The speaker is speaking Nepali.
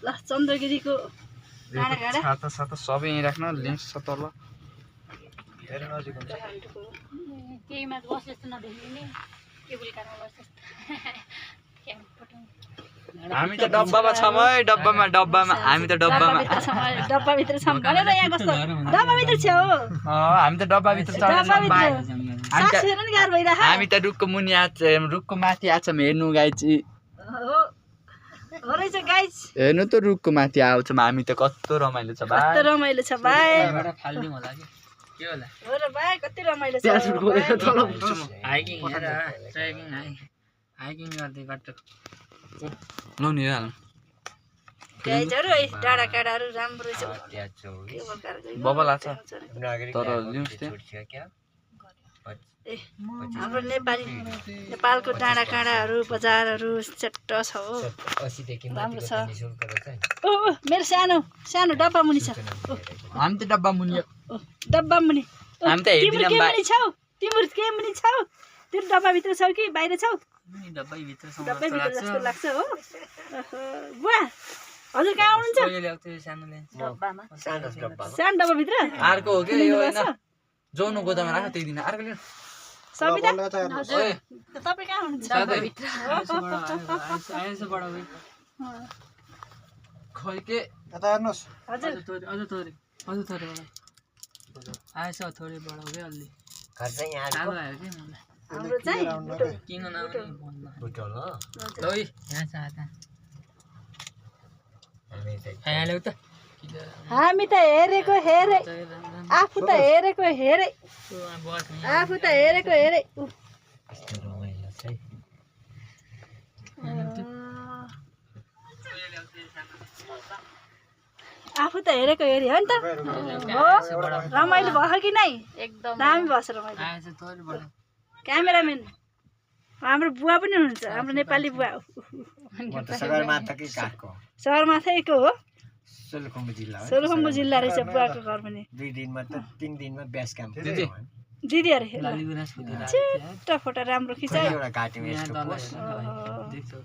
ल चन्द्रगिरीको छाता छाता सबै यहीँ राख्न लेन्स छ तल केहीमा बस जस्तो नदेखिने केबुल कारमा बस जस्तो हामी त डब्बामा छौँ है डब्बामा हामी त डब्बामा डब्बाभित्र छौँ भनेर यहाँ कस्तो डब्बाभित्र छ हो हामी त डब्बाभित्र सास फेर्न नि गाह्रो भइरहेको हामी त रुखको माथि आछौँ हेर्नु गाइज हो रहेछ गाइज हेर्नु त रुखको माथि आउँछौँ हामी त कस्तो रमाइलो छ कस्तो रमाइलो छ भाइ फाल्दिउँ होला कि के होला हो र भाइ कति रमाइलो छ हाइकिङ हेर ट्रेकिङ हाइकिङ गर्दै बाटो लौ नि हाल गाइजहरु है डाँडा काँडाहरु राम्रो छ बबल आछ तर न्युज त्यो ए हाम्रो नेपालको डाँडा काँडाहरु बजारहरु चट्ट छ हो राम्रो छ ओ मेरो सानो डब्बा मुनि छ हामी त डब्बा मुनि डब्बा मुनि हामी त हेर्दिनौँ तिम्रो के मुनि छौ तिम्रो डब्बाभित्र छौ कि बाहिर छौ डब्बाभित्र डब्बाभित्र जस्तो लाग्छ हो बुवा हजुर कहाँ आउनुहुन्छ डब्बामा सानो डब्बाभित्र अर्को हो कि यो हैन जोनो गोदामा राख त्यही दिन अर्को लिनु सबिता तपाईँ कहाँ हुनुहुन्छ डब्बाभित्र आएछ बडा भाइ खै के यता हेर्नुस् हजुर अझ थोरै बडा आएछ थोरै बडा भाइ अलि घर चाहिँ यहाँ चालु आयो के मलाई हाम्रो चाहिँ किन नआउने बुटोल हो ल ओइ यहाँ छ आता आले त हामी त हेरेको हेरे आफू त हेरेको हेरे आफू त हेरेको हेरे यस्तो रमाइलो छ है आफू त हेरेको हेरे हो नि त हो रमाइलो भयो कि नै एकदम दामी भएछ रमाइलो आएछ थोरै बडा क्यामेराम्यान हाम्रो बुवा पनि हुनुहुन्छ हाम्रो नेपाली बुवा म त सगरमाथाकै काखको सगरमाथाको हो सोलुखुम्बु जिल्ला हो सोलुखुम्बु जिल्ला रहेछ बुवाको घर पनि 2 दिनमा त 3 दिनमा ब्यास काम दिदी अरे लाली गुराँस फुटेर छिट्टो फोटो राम्रो खिचायो एउटा काट्यौँ यस्तो यहाँ तल देख्छौ